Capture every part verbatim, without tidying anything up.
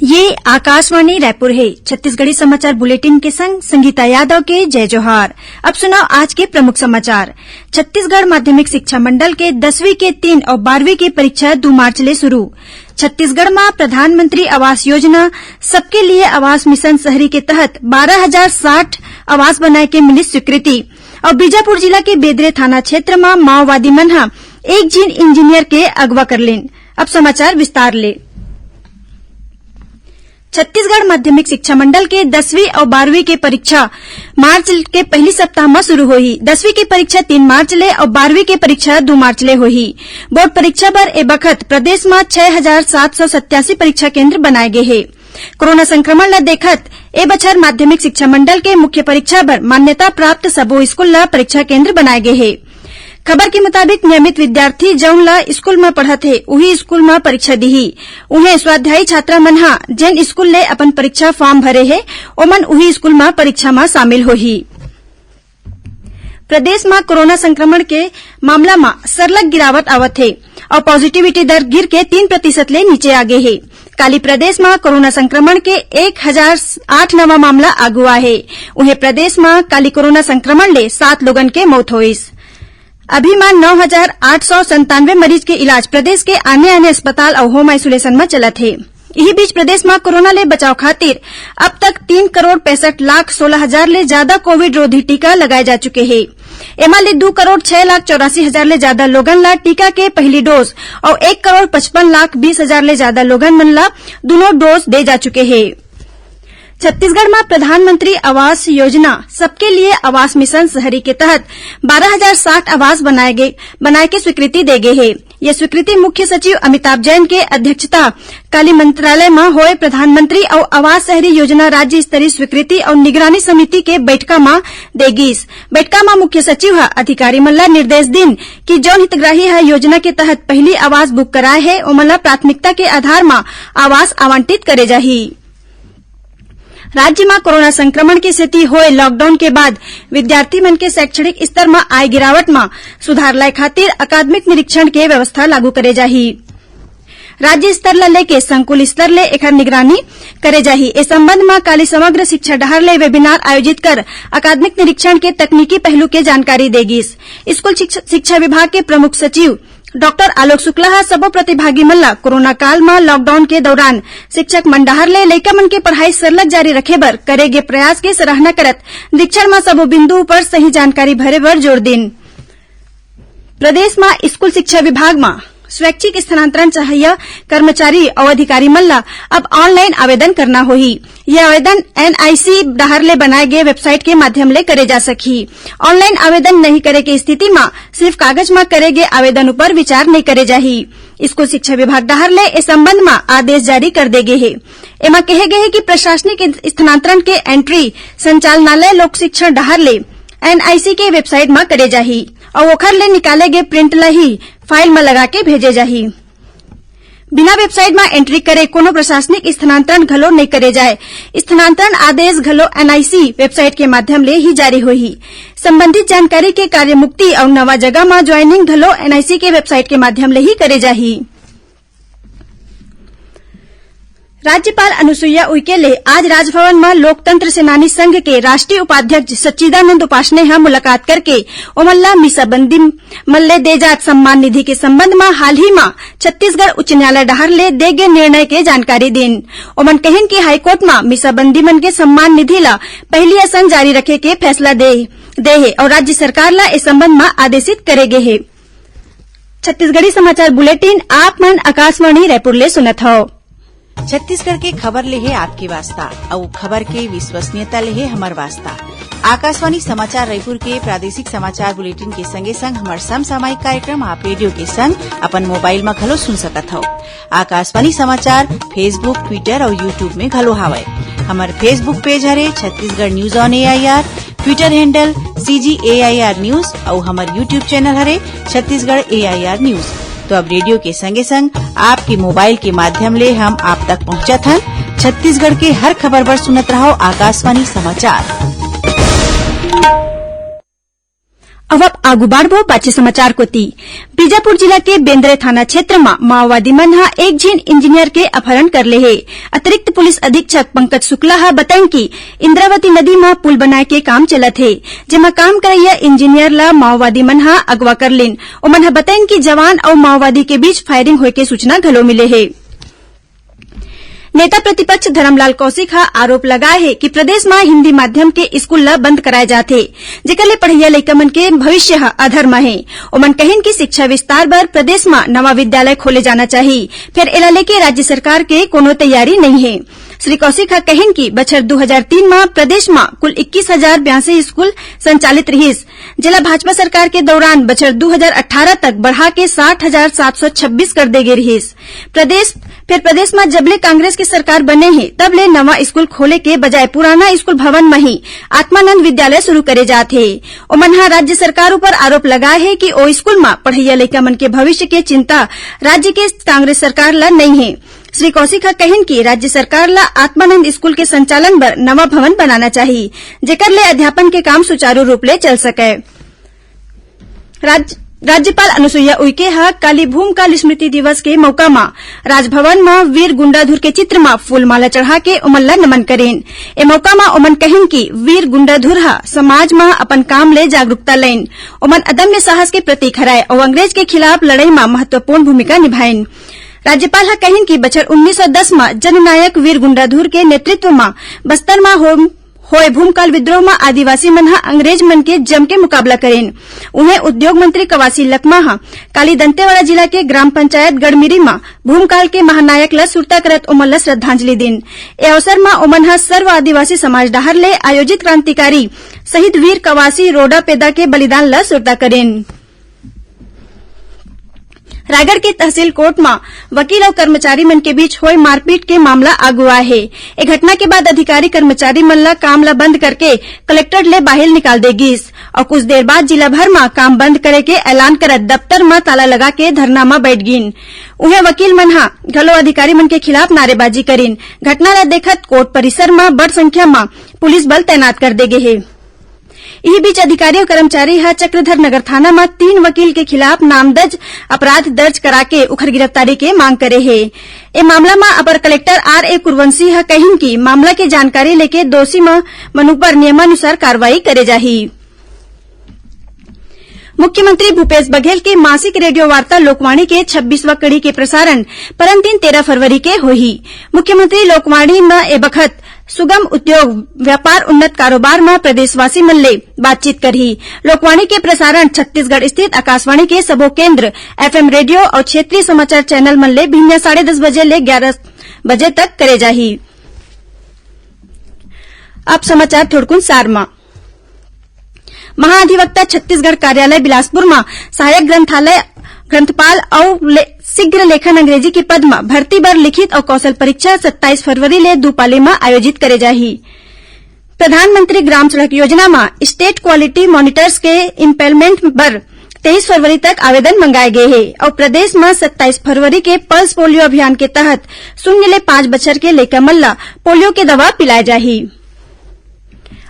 ये आकाशवाणी रायपुर हे। छत्तीसगढ़ी समाचार बुलेटिन के संग संगीता यादव के जय जोहार। अब सुनव आज के प्रमुख समाचार। छत्तीसगढ़ माध्यमिक शिक्षा मंडल के दसवीं के तीन अउ बारहवीं के परीक्षा दू मार्च ले शुरू। छत्तीसगढ़ म प्रधानमंत्री आवास योजना, सबके लिए आवास मिशन शहरी के तहत बारह हजार साठ आवास बनाए के मिलिस स्वीकृति। अउ बीजापुर जिला के बेदरे थाना क्षेत्र म माओवादी मन ह एक झिन इंजीनियर के अगवा कर लेन। अब समाचार विस्तार ले। छत्तीसगढ़ माध्यमिक शिक्षा मंडल के दसवीं अउ बारहवीं के परीक्षा मार्च के पहली सप्ताह म शुरू होही। दसवीं के परीक्षा तीन मार्च ले अउ बारहवीं के परीक्षा दू मार्च ले होही। बोर्ड परीक्षा बर ए बखत प्रदेश म छह हजार सात सौ सत्यासी परीक्षा केंद्र बनाए गे हे। कोरोना संक्रमण ल देखत ए बछर माध्यमिक शिक्षा मंडल के मुख्य परीक्षा बर मान्यता प्राप्त सबो स्कूल ल परीक्षा केंद्र बनाए गे हे। खबर के मुताबिक नियमित विद्यार्थी जउन ल स्कूल म पढ़त हे, उही स्कूल म परीक्षा दिही। उहें, स्वाध्यायी छात्रा मन ह जेन स्कूल ले अपन परीक्षा फॉर्म भरे हे, ओमन उही स्कूल म परीक्षा म शामिल होही। प्रदेश म कोरोना संक्रमण के मामला म सरलग गिरावट आवत हे अउ पॉजिटिविटी दर गिर के तीन प्रतिशत ले नीचे आ गे हे। काली प्रदेश म कोरोना संक्रमण के एक हजार आठ नवा मामला आगू आए हे। उहें, प्रदेश म काली कोरोना संक्रमण ले सात लोगन के मौत होइस। अभी म नौ हजार आठ सौ संतानवे मरीज के इलाज प्रदेश के आने-आने अस्पताल अउ होम आइसोलेशन म चलत हे। इही बीच, प्रदेश म कोरोना ले बचाव खातिर अब तक तीन करोड़ पैंसठ लाख सोलह हजार ले जादा कोविड रोधी टीका लगाए जा चुके हे। एमा ले दू करोड़ छह लाख चौरासी हजार ले जादा लोगन ला टीका के पहली डोज अउ एक करोड़ पचपन लाख बीस हजार ले जादा लोगन मन ला दूनों डोज दे जा चुके हे। छत्तीसगढ़ म प्रधानमंत्री आवास योजना सबके लिए आवास मिशन शहरी के तहत बारह हजार साठ आवास बनाए गे, बनाए के स्वीकृति दे गे हे। ये स्वीकृति मुख्य सचिव अमिताभ जैन के अध्यक्षता काली मंत्रालय म होए प्रधानमंत्री अउ आवास शहरी योजना राज्य स्तरीय स्वीकृति अउ निगरानी समिति के बैठका म दे गिस। बैठका म मुख्य सचिव ह अधिकारी मन ल निर्देश दिन कि जौन हितग्राही ह योजना के तहत पहिली आवास बुक कराए हे, ओमन ल प्राथमिकता के आधार म आवास आवंटित करे जाही। राज्य म कोरोना संक्रमण के सेती होए लॉकडाउन के बाद विद्यार्थी मन के शैक्षणिक स्तर म आए गिरावट म सुधार लाए खातिर अकादमिक निरीक्षण के व्यवस्था लागू करे जाही। राज्य स्तर ल लेके संकुल स्तर ले एखर निगरानी करे जाही। ए संबंध म काली समग्र शिक्षा डहार ले वेबिनार आयोजित कर अकादमिक निरीक्षण के तकनीकी पहलू के जानकारी दे गिस। स्कूल शिक्षा, शिक्षा विभाग के प्रमुख सचिव डॉक्टर आलोक शुक्ला ह सबो प्रतिभागी मन ल कोरोना काल म लॉकडाउन के दौरान शिक्षक मन डहार ले लइका मन के पढ़ाई सरलग जारी रखे बर करे गे प्रयास के सराहना करत निरीक्षण म सबो बिंदु पर सही जानकारी भरे बर जोर दिन। प्रदेश म स्कूल शिक्षा विभाग म स्वैच्छिक स्थानांतरण चाहइया कर्मचारी अउ अधिकारी मन ल अब ऑनलाइन आवेदन करना होही। ये आवेदन एनआईसी डहार ले बनाए गे वेबसाइट के माध्यम ले करे जा सकही। ऑनलाइन आवेदन नहीं करे के स्थिति म सिर्फ कागज म करे गे आवेदन ऊपर विचार नहीं करे जाही। स्कूल शिक्षा विभाग डहार ले ए संबंध म आदेश जारी कर दे गे हे। एमा कहे गे हे कि प्रशासनिक स्थानांतरण के एंट्री संचालनालय लोक शिक्षण डहार ले एनआईसी के वेबसाइट म करे जाही अउ ओखर ले निकाले गे प्रिंट ल ही फाइल म लगा के भेजे जाही। बिना वेबसाइट म एंट्री करे कोनो प्रशासनिक स्थानांतरण घलो नइ करे जाए। स्थानांतरण आदेश घलो एनआईसी वेबसाइट के माध्यम ले ही जारी होही। संबंधित जानकारी के कार्यमुक्ति अउ नवा जगह म ज्वाइनिंग घलो एनआईसी के वेबसाइट के माध्यम ले ही करे जाही। राज्यपाल अनुसुईया उइके ले आज राजभवन म लोकतंत्र सेनानी संघ के राष्ट्रीय उपाध्यक्ष सच्चिदानंद उपासने ह मुलाकात करके ओमन ल मीसाबंदी मन ले दे जात सम्मान निधि के संबंध म हाल ही म छत्तीसगढ़ उच्च न्यायालय डहार ले दे गे निर्णय के जानकारी दिन। ओमन कहिन कि हाईकोर्ट म मीसाबंदी मन के सम्मान निधि ल पहिली असन जारी रखे के फैसला दे, दे हे अउ राज्य सरकार ल ए संबंध म आदेशित करे गे हे। छत्तीसगढ़ी समाचार बुलेटिन आप मन आकाशवाणी रायपुर ले सुनत हव। छत्तीसगढ़ के खबर ले हे आपके वास्ता, अउ खबर के विश्वसनीयता ले हे हमर वास्ता। आकाशवाणी समाचार रायपुर के प्रादेशिक समाचार बुलेटिन के संगे संग हमर समसामयिक कार्यक्रम आप रेडियो के संग अपन मोबाइल म घलो सुन सकत हव। आकाशवाणी समाचार Facebook, Twitter अउ YouTube में घलो हावय। हमर Facebook पेज हरे Chhattisgarh news on AIR, Twitter handle CG AIR news अउ हमर YouTube चैनल हरे छत्तीसगढ़ एआईआर न्यूज। तो अब रेडियो के संगे संग आपके मोबाइल के माध्यम ले हम आप तक पहुंचत हन। छत्तीसगढ़ के हर खबर बर सुनत रहव आकाशवाणी समाचार। अब आप आगू बढ़बो बाचे समाचार कोति। बीजापुर जिला के बेंदरे थाना क्षेत्र म माओवादी मन ह एक झिन इंजीनियर के अपहरण कर ले हे। अतिरिक्त पुलिस अधीक्षक पंकज शुक्ला ह बताइन कि इंद्रावती नदी म पुल बनाए के काम चलत हे, जेमा काम करइया इंजीनियर ल माओवादी मन ह अगवा कर लिन। ओमन ह बताइन कि जवान अउ माओवादी के बीच फायरिंग होए के सूचना घलो मिले हे। नेता प्रतिपक्ष धरमलाल कौशिक ह आरोप लगाए हे कि प्रदेश म हिंदी माध्यम के स्कूल ल बंद कराए जात हे, जेकर ले पढ़इया लइका मन के भविष्य ह अधर म हे। ओमन कहिन कि शिक्षा विस्तार बर प्रदेश म नवा विद्यालय खोले जाना चाही, फेर एला लेके राज्य सरकार के कोनो तैयारी नइ हे। श्री कौशिक ह कहिन कि बछर दू हजार तीन म प्रदेश म कुल इक्कीस हजार बयासी स्कूल संचालित रिहिस, जेला भाजपा सरकार के दौरान बछर दू हजार अठारह तक बढ़ा के साठ हजार सात सौ छब्बीस कर दे गे रिहिस। प्रदेश, फेर प्रदेश म जब ले कांग्रेस के सरकार बने हे, तब ले नवा स्कूल खोले के बजाय पुराना स्कूल भवन म ही आत्मानंद विद्यालय शुरू करे जात हे। ओमन ह राज्य सरकार ऊपर आरोप लगाए हे कि ओ स्कूल म पढ़इया लइका मन के भविष्य के चिंता राज्य के कांग्रेस सरकार ल नइ हे। श्री कौशिक ह कहिन कि राज्य सरकार ल आत्मानंद स्कूल के संचालन बर नवा भवन बनाना चाही, जेकर ले अध्यापन के काम सुचारू रूप ले चल सकय। राज-, राज्यपाल अनुसुईया उइके ह काली भूमकाल स्मृति दिवस के मौका म राजभवन म वीर गुंडाधुर के चित्र म फूलमाला चढ़ा के ओमन ल नमन करिन। ए मौका म ओमन कहिन कि वीर गुंडाधुर ह समाज म अपन काम ले जागरूकता लइन। ओमन अदम्य साहस के प्रतीक हरय अउ अंग्रेज के खिलाफ लड़ई म महत्वपूर्ण भूमिका निभाइन। राज्यपाल ह कहिन कि बछर उन्नीस सौ दस म जननायक वीर गुंडाधुर के नेतृत्व म बस्तर म हो होए भूमकाल विद्रोह म आदिवासी मन ह अंग्रेज मन के जम के मुकाबला करिन। उहें उद्योग मंत्री कवासी लखमा ह काली दंतेवाड़ा जिला के ग्राम पंचायत गढ़मिरी म भूमकाल के महानायक ल सुरता करत ओमन ल श्रद्धांजलि दिन। ए अवसर म ओमन ह सर्व आदिवासी समाज डहार ले आयोजित क्रांतिकारी शहीद वीर कवासी रोडा पेदा के बलिदान ल सुरता करिन। रायगढ़ के तहसील कोर्ट म वकील अउ कर्मचारी मन के बीच होए मारपीट के मामला आगू आए हे। ए घटना के बाद अधिकारी कर्मचारी मन ल काम ल बंद करके कलेक्टर ले बाहिर निकाल दे गिस अउ कुछ देर बाद जिला भर म काम बंद करे के ऐलान करत दफ्तर म ताला लगा के धरना म बैठ गिन। उहें वकील मन ह घलो अधिकारी मन के खिलाफ नारेबाजी करिन। घटना ल देखत कोर्ट परिसर म बड़ संख्या म पुलिस बल तैनात कर दे गे हे। इही बीच अधिकारी अउ कर्मचारी ह चक्रधर नगर थाना म तीन वकील के खिलाफ नामदर्ज अपराध दर्ज करा के उखर गिरफ्तारी के मांग करे हे। ए मामला म अपर कलेक्टर आर ए कुरवंशी ह कहिन कि मामला के जानकारी लेके दोषी म-, मन उपर नियमानुसार कार्रवाई करे जाही। मुख्यमंत्री भूपेश बघेल के मासिक रेडियो वार्ता लोकवाणी के छब्बीसवां कड़ी के प्रसारण परन दिन तेरह फरवरी के होही। मुख्यमंत्री लोकवाणी म ए बखत सुगम उद्योग, व्यापार, उन्नत कारोबार म प्रदेशवासी मन ले बातचीत करही। लोकवाणी के प्रसारण छत्तीसगढ़ स्थित आकाशवाणी के सबो केंद्र, एफएम रेडियो अउ क्षेत्रीय समाचार चैनल मन ले भिनिया साढ़े दस बजे ले ग्यारह बजे तक करे जाही। अब समाचार थोड़कुन सार म। महाधिवक्ता छत्तीसगढ़ कार्यालय बिलासपुर म सहायक ग्रंथालय, ग्रंथपाल अउ ले-, शीघ्र लेखन अंग्रेजी के पद म भर्ती बर लिखित अउ कौशल परीक्षा सत्ताईस फरवरी ले दू पाली म आयोजित करे जाही। प्रधानमंत्री ग्राम सड़क योजना म स्टेट क्वालिटी मॉनिटर्स के इम्पेलमेंट बर तेईस फरवरी तक आवेदन मंगाए गे हे अउ प्रदेश म सत्ताईस फरवरी के पल्स पोलियो अभियान के तहत शून्य ले पाँच बछर के लइका मन ल पोलियो के दवा पिलाए जाही।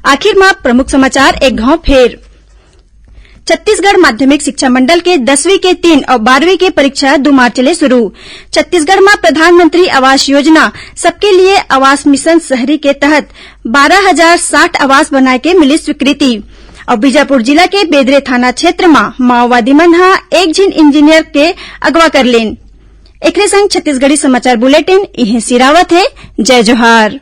आखिर म प्रमुख समाचार एक घाव फेर। छत्तीसगढ़ माध्यमिक शिक्षा मंडल के दसवीं के तीन अउ बारहवीं के परीक्षा दू मार्च ले शुरू। छत्तीसगढ़ म प्रधानमंत्री आवास योजना सबके लिए आवास मिशन शहरी के तहत बारह हजार साठ आवास बनाए के मिली स्वीकृति। अउ बीजापुर जिला के बेदरे थाना क्षेत्र म माओवादी मन ह एक झिन इंजीनियर के अगवा कर लेन। एकरे संग छत्तीसगढ़ी समाचार बुलेटिन इहें सिरावत हे। जय जोहार।